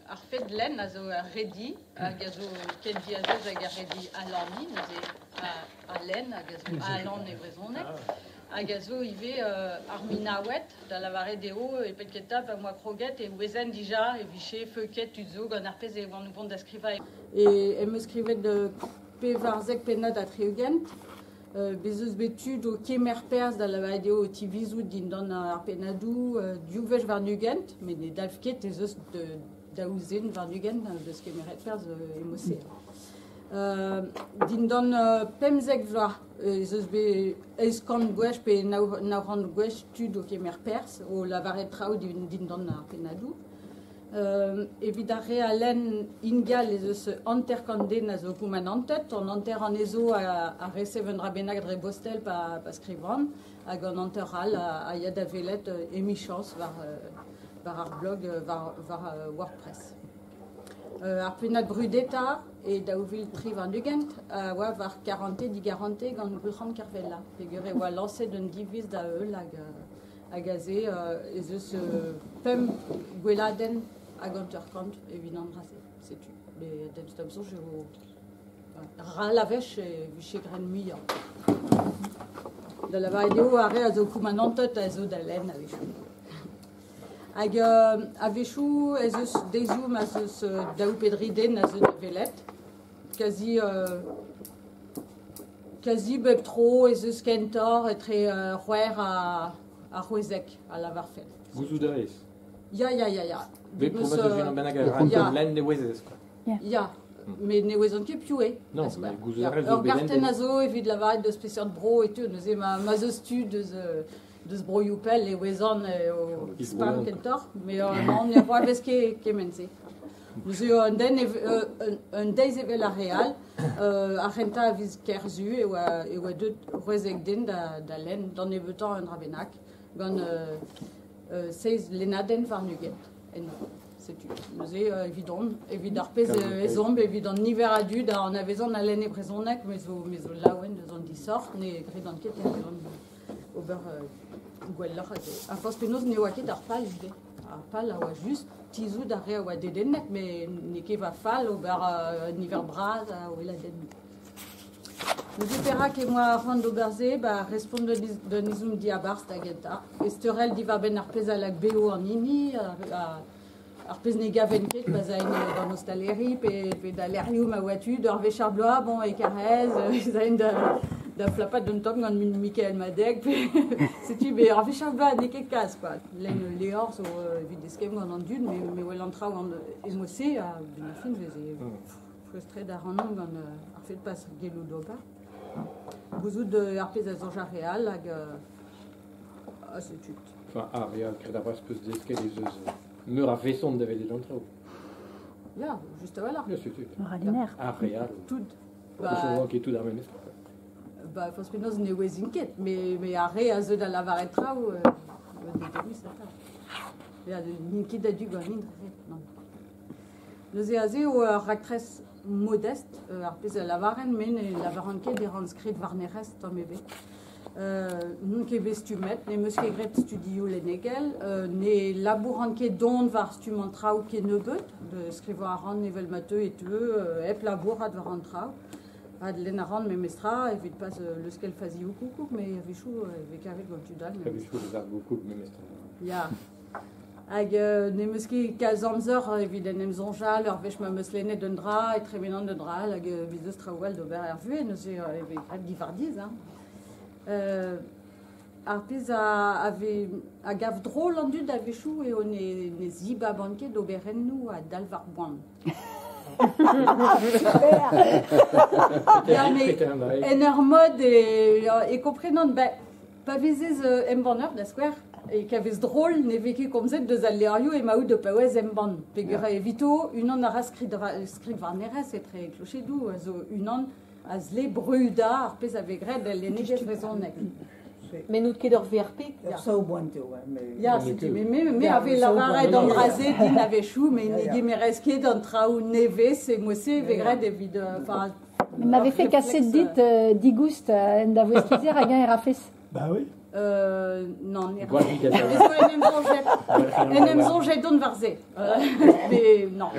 Ar fed lenn a zo ur redi hag a zo ken diazez hag ar redi alaniñ neuze a lenn hag a zo alan e brezhoneg hag a zo ivez ar minaoued da lavaret eo e penn kentañ pa 'm boa kroget e ouezen dija e vije feuket tud zo gant ar pezh e oan o vont da skrivañ. E em eus skrivet 14 pennad ha 60. Bez' eus bet tud o kemer perzh da lavaret eo o tivizout dindan ar pennadoù div wech warn-ugent, met ne dalv ket ez eus daou zen warn-ugent deus kemeret perzh e mod-se. Dindan 15 vloaz ez eus bet 800 gwech pe 900 gwech tud o kemer perzh, o lavaret traoù dindan ar pennadoù. Evit ar re a lenn ingal ez eus 50 den a zo koumanantet. An hanter anezho a resev un dra bennak dre bostel pa skrivan hag an hanter all a ya da welet emichañs war war ar blog war WordPress. Ar pennad brudetañ e 2023 a oa war Karante digarante gant Goulc'han Kervella peogwir e oa lañset un diviz da heul hag Hag aze ez eus pemp gweladenn hag 50 evit an dra-se. Setu. Met d'am soñj eo ral a wech e vije graet muioc'h. Da lavaret eo ar re a zo koumanantet a zo da lenn a-wechoù. Hag a-wechoù ez eus deizioù ma 'z eus daou pe dri den a zeu da welet. Kazi Kazi bep tro ez eus kentoc'h etre c'hwec'h ha c'hwezek a lavarfen. Gouzout a rez? Ya, ya, ya, ya. Bep tro ma teus unan bennak a ra lenn ne ouezez quoi. Ya, met ne ouezan ket piv eo. Non, mais gouzout a rez Ur gartenn a zo evit lavaret deus peseurt bro e teu. Neuze ma ma'z eus tu deus deus broioù pell e ouezan eo spam kentoc'h. Mais non, ne c'hoarvez ket kement-se. Neuze un den un deiz evel ar re all, ar c'hentañ a viz Kerzu e oa e oa deuet c'hwezek den da lenn d'an nebeutañ un dra bennak gant seizh lennadenn warn-ugent enno. Setu. Neuze evidon, evit ar pezh ez omp, evit an niver a dud a anavezan a lenn e brezhoneg, me zo me zo laouen deus an disoc'h, ne gredan ket e c'hellan ober gwelloc'h a se. Ha forzh penaos ne oa ket ar pal ivez. Ar pal a oa just tizhout ar re a oa dedennet, met n'eo ket va fal ober un niver bras a weladennoù. Neuze perak em boa c'hoant d'ober se? Ba respont d'un ezhomm diabarzh da gentañ. Ezteurel diwar-benn ar pezh a lak bev an hini, ar pezh ne gaven ket pa'z aen d'an ostaleri pe da lec'hioù ma oa tud ur wech ar bloaz, bon, e Karaez, ez aen da flapat un tamm gant Mikael Madeg. Setu, bet ur wech ar bloaz n'eo ket kalz, quoi. Lenn ul levr zo evit eskemm gant an dud, me wel an traoù gant e-mod-se ha benn ar fin veze freustret ac'hanon gant ar fed pas gellout ober. Gouzout ar pezh a soñj ar re all hag ha setu. Enfin, ar re all, kredabl az peus desket ez eus meur a feson da welet an traoù. Ya, just a-walc'h. Ya, setu. Meur a lenner. Ar re all. Tout. Ba, ket tout ar memes tra. Ba, forzh penaos ne ouezin ket, me ar re a zeu da lavaret traoù, dedennus atav. Ya, n'int ket a-du ganin, non. Neuze aze eo ur raktres modest, ar pezh a lavaren, me ne lavaran ket e ran skrid warnerezh tamm ebet. N'on ket bet stummet, n'em eus ket graet studioù lennegel, ne labouran ket don war stumm an traoù kennebeut, skrivañ a ran evel ma teu e teu, hep labourat war an traoù. Rak lenn a ran memestra evit pas leuskel fazioù koukoug, met a-wechoù e vez kavet gant tud all. A-wechoù e vez ar goukoug memestra. Ya. Hag n'em eus ket kalz amzer evit en em soñjal ur wech ma 'm eus lennet un dra e tremenan un dra all hag ez eus traoù all d'ober er vuhez neuze e vez graet diwar-dizh. Hein. Ar pezh a vez a gav drol an dud a-wechoù eo ne zibaban ket oberennoù a dalv ar boan. Ya, mais en ur mod e komprenan ben, Pa vezez embanner, da skouer, e kavez drol ne vez ket komzet deus al levrioù emaout o paouez embann. Peogwir evito, unan a ra skridvarnerezh etre klochedoù a zo unan a zle brudañ ar pezh a vez graet el lennegezh brezhonek. Mais n'out ket ur VRP. Ur saoboent eo. Ya, setu, me a vez lavaret an dra-se din a-wechoù, met ne gemerez ket an traoù nevez e mod-se e vez graet evit... Mais ma vefe kaset dit digoust en da voest-lizher hag-eñ e rafes? Bah oui. Nann, ne ran ket. En em soñjet, en em soñjet on war se. Mais non,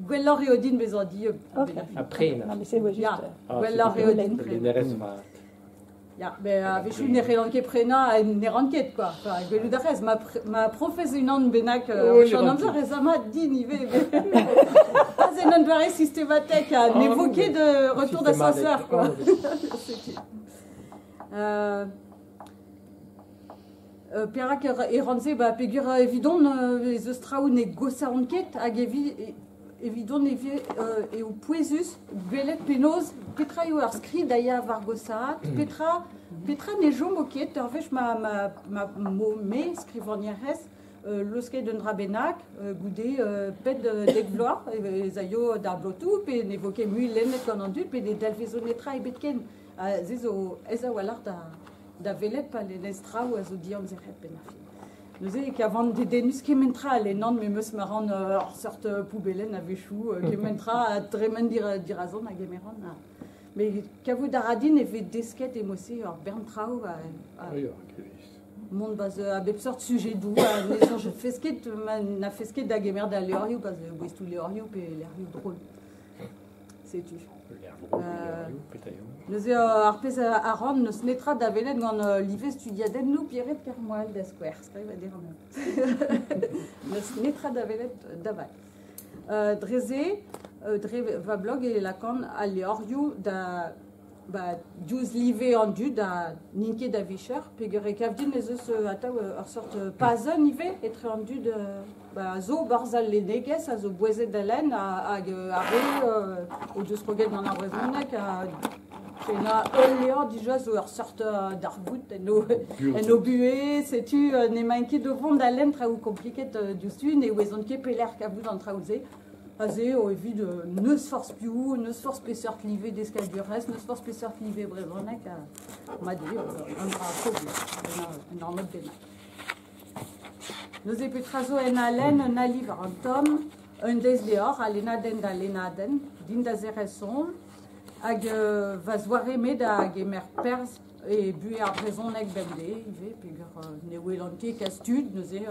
gwelloc'h eo din bezañ dieub. Ok. Ha prenañ. Non, mais c'est ouais, juste. Ya, gwelloc'h eo din prenañ. Lennerez vat. Ya, met a-wechoù ne c'hellan ket prenañ, ne ran ket, quoi. Enfin, gwelout a rez, ma, ma profez unan bennak Oh, oh, an amzer ez ama din ivez. Pas en un doare systématique, ha ne vo ket de retour d'ascenseur, quoi. Setu. Perak e ran se, ba, peogwir evidon ez eus traoù ne gosaont ket hag evi, evidon e eo pouezus gwelet penaos petra eo ar skrid a ya war gosaat, petra ne chomo ket ur wech ma, ma, ma, mo me skrivagnerez leusket un dra bennak goude pet dek vloaz ez aio d'ar blotoù pe ne vo ket mui lennet gant an dud pe ne dalvezo netra ebet ken. Ha se zo aes a-walc'h da welet pa lennez traoù a zo diamzeret benn ar fin. Neuze e kavan dedennus kement tra a lennan me 'meus ma ran ur seurt poubellenn a-wechoù, kement tra a tremen dirazon a gemeran. Met kavout a ra din e vez desket e mod-se ur bern traoù mont 'barzh a bep seurt sujedoù ha ne soñj fez ket ma na fez ket da gemer da levrioù 'barzh gouestoù levrioù pe levrioù drol. Setu. Neuze ar pezh a ran n'eus netra da welet gant live studiadennoù Pierrette Kermoal da skouer. Skrivañ dezhañ. N'eus netra da welet da vat. Dre-se, dre va blog e lakaan al levrioù da ba, diouzh live an dud ha n'int ket a vicher peogwir e kav din ez eus atav ur seurt pazenn ivez etre an dud ba, a zo 'barzh al lennegezh, a zo bouezet da lenn hag ar re o deus kroget gant ar brezhoneg ha prenañ ul levr dija zo ur seurt darvoud en o buhez. Setu n'emaint ket o vont da lenn traoù kompliket diouzhtu, ne ouezont ket pelec'h kavout an traoù-se. Aze eo evit n'eus forzh piv, n'eus forzh peseurt live deskadurezh, n'eus forzh peseurt live brezhoneg, mat eo an dra pobl en ur mod bennak. Neuze petra zo en halen, un ali war an tomm, un deiz deoc'h, a lennadenn da lennadenn, din da zerc'hel soñj, hag va zoare-me da gemer perzh e buhez ar brezhoneg bemdez ivez, peogwir ne welan ket kalz tud, neuze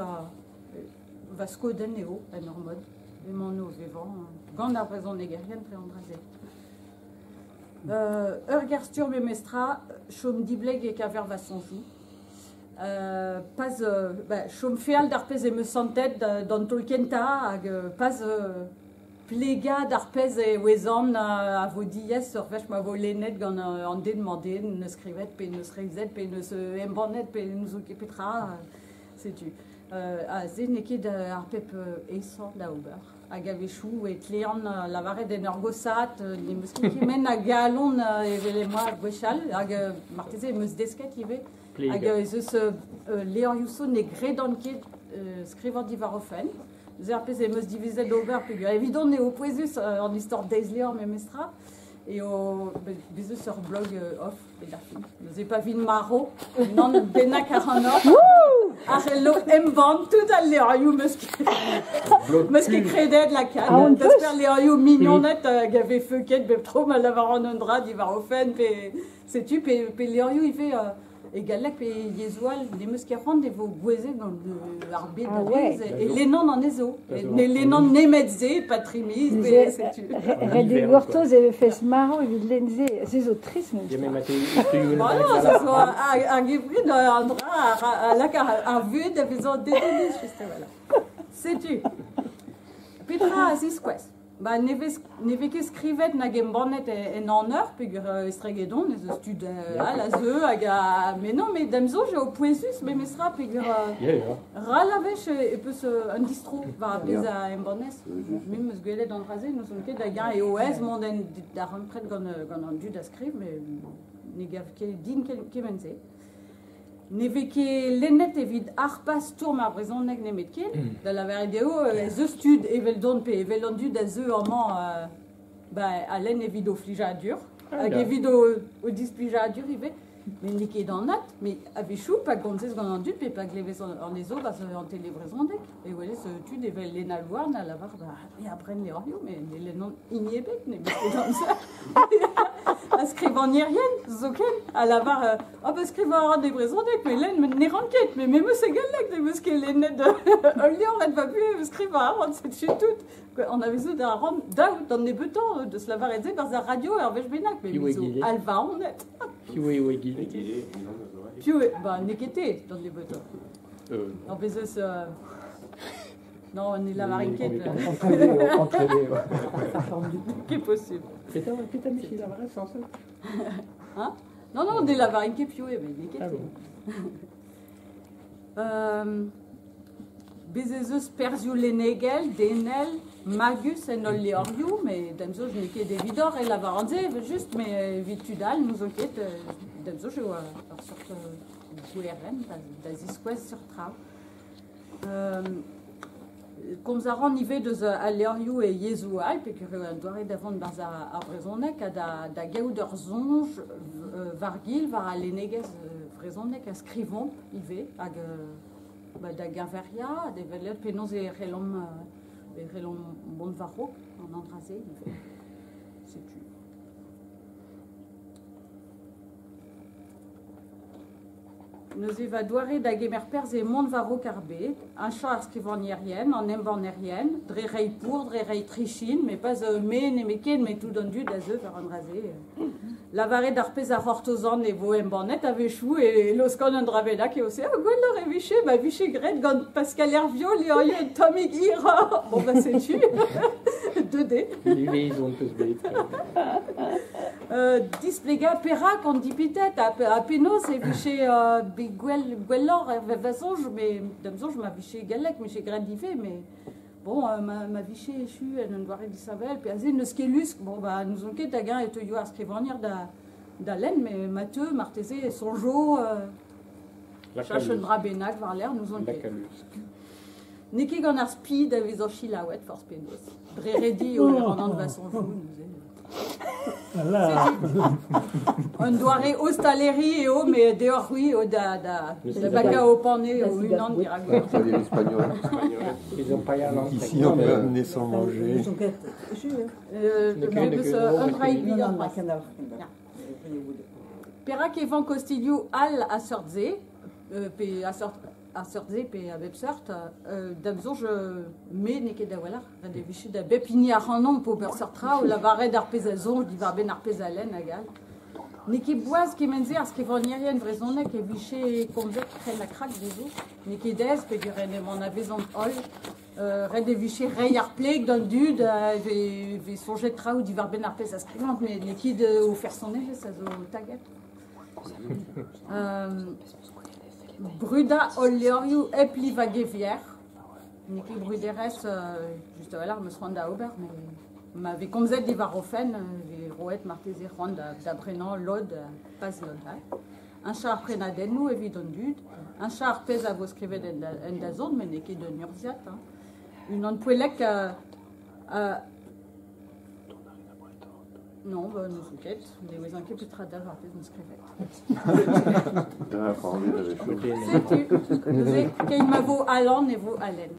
va skodenn eo en ur mod. Emaon o vevañ gant ar brezhonegerien dre an dra-se. Ur ger-stur memestra, chom dibleg e-keñver va soñjoù. Pas ba, chom feal d'ar pezh em eus santet d'an taol kentañ hag pas plegañ d'ar pezh e ouezan a vo diaes ur wech ma vo lennet gant an den-mañ-den n'eus skrivet pe n'eus reizhet pe n'eus embannet pe n'ouzon ket petra. Setu. Aze n'eo ket ar pep aesañ da ober. Hag a-wechoù e tlean lavaret en ur gosaat n'em eus ket kement a galon evel em boa gwechall. Hag marteze em eus desket ivez. Hag ez eus levrioù zo ne gredan ket skrivañ diwar o fenn. Neuze ar pezh em eus divizet d'ober peogwir evidon eo pouezus an istor deizlevr memestra. Eo bez eus ur blog off bet ar fin. Neuze pa vin marv, unan bennak ac'hanoc'h a c'hello embann tout al levrioù 'meus ket kredet lakaat. Dasper levrioù mignoned hag a vez feuket bep tro ma lavaran un dra diwar o fenn pe setu pe levrioù ivez E galleg pe yezhoù all n'em eus ket c'hoant e vo gouezet gant ar bed a-bezh e lennan anezho. Ne lennan nemet se, patrimiz, pe setu. Ret eo gortoz e vefes marv evit lenn se. Se zo trist Bah non, se zo ar gevred an dra a lak ar vuhez da vezañ dedennus, juste voilà. Setu. Petra a ziskouez? Ba ne vez ne vez ket skrivet nag embannet en aner peogwir estregedon ez eus tud all a zeu hag a mais non mais da'm soñj eo pouezus memestra peogwir ral a wech e peus un distro war ar pezh a embannez. Me 'm eus gwelet an dra-se n'ouzon ket hag-eñ eo aes mont en darempred gant an dud a skriv met ne gav ket din kement-se. Ne vez ket lennet evit harpañ stourm ar brezhoneg nemetken, da lavaret eo ez eus tud eveldon pe evel an dud a zeu amañ ba, a lenn evit o flijadur hag evit o displijadur ivez. Met n'eo ket anat, met a-wechoù pa gomzez gant an dud pe pa glevez anezho barzh an tele brezhoneg e welez tud evel Lena Louarn a lavar ba me a bren levrioù met ne lennan hini ebet ne meus ket amzer. Ha skrivagnerien zoken a lavar ah ba skrivañ a ran e brezhoneg met lenn met ne ran ket met me 'meus e galleg ne 'meus ket lennet ul levr en va buhez skrivañ a ran setu tout. Anavezout a ran daou d'an nebeutañ deus lavaret se barzh ar radio ur wech bennak met me zo alvaonet. Piv eo egile? Piv eo? Ba n'eo ket te d'an nebeutañ. Non, bez eus... Non, ne lavarin ket. Entraîné, Ket possible. Petra petra 'mije lavaret sañset? Hein? Non, non, ne lavarin ket piv eo, met n'eo ket te. Bez' ez eus perzhioù lennegel, denel, magus en hol levrioù, met da'm soñj n'eo ket evidoc'h e lavaran se evel-just, met evit tud all n'ouzon ket. Da'm soñj eo ur seurt gwerenn da ziskouez seurt traoù. Komz a ran ivez deus al levrioù e yezhoù all, peogwir eo un doare da vont 'barzh ar brezhoneg ha da gaout ur soñj war-gil war al lennegezh vrezhonek a skrivomp ivez hag ba, da geñveriañ, da welet penaos e c'hellomp e c'hellomp mont war-raok an an dra-se ivez. Setu. Neuze va doare da gemer perzh eo mont war-raok ar bed, heñchañ ar skrivagnerien, an embannerien, dre reiñ pour, dre reiñ trichin, met pas me nemetken, met tout an dud a zeu war an dra-se. Lavaret ar pezh a c'hortozan e vo embannet a-wechoù e laoskan un dra bennak eo se. Ah, gwelloc'h e vije, ma vije graet gant Pascal Hervio levrioù un tammig hiroc'h. Bon, bah setu, 2D. Liaison peus bet. Displegañ perak on dipitet ha penaos e vije bet gwell, gwelloc'h hervez va soñj, met da'm soñj ma vije galleg, 'mije graet ivez, met bon, ma vije echu en un doare disheñvel, pe aze n'eus ket lusk, bon, bah n'ouzon ket hag-eñ e teuio ar skrivagner da lenn, met ma teu marteze e soñjo cheñch un dra bennak war-lerc'h, n'ouzon ket. N'eo ket gant ar spi da vezañ selaouet forzh penaos. Dre redi eo e ran va soñjoù neuze. Setu un doare ostaleri eo, met deoc'h-c'hwi eo da, da, da bakañ ho panne ho-unan dirak Espagnol. Ici, on peut amener sans manger. Un dra bihan c'hoazh. Perak e vank ostilhoù all a seurt-se, pe a seurt Ar seurt-se pe a bep seurt, da'm soñj, me n'eo ket a-walc'h. Ret e vije da bep hini ac'hanomp ober seurt traoù, lavaret ar pezh a soñj diwar-benn ar pezh a lenn hag all. N'eo ket boaz kement-se ar skrivagnerien vrezhonek e vije komzet krenn-ha-krak dezho. N'eo ket aes peogwir en em anavezont holl. Ret e vije reiñ ar pleg d'an dud e vez soñjet traoù diwar-benn ar pezh a skrivant, met n'eo ket o fersonelezh a zo taget. Brudañ hol levrioù hep livañ gevier. N'eo ket bruderezh just a-walc'h 'm eus c'hoant da ober, met ma vez komzet diwar o fenn e vez roet marteze c'hoant da brenañ lod, pas lod all. Heñchañ ar prenadennoù evit an dud, heñchañ ar pezh a vo skrivet en dazont, met n'eo ket un urzhiad. Hein. Unan poellek Non, bah, n'ouzon ket. Ne ouezan ket petra dalv ar pezh 'm eus skrivet. Setu, neuze, keit ma vo Alan e vo Alen.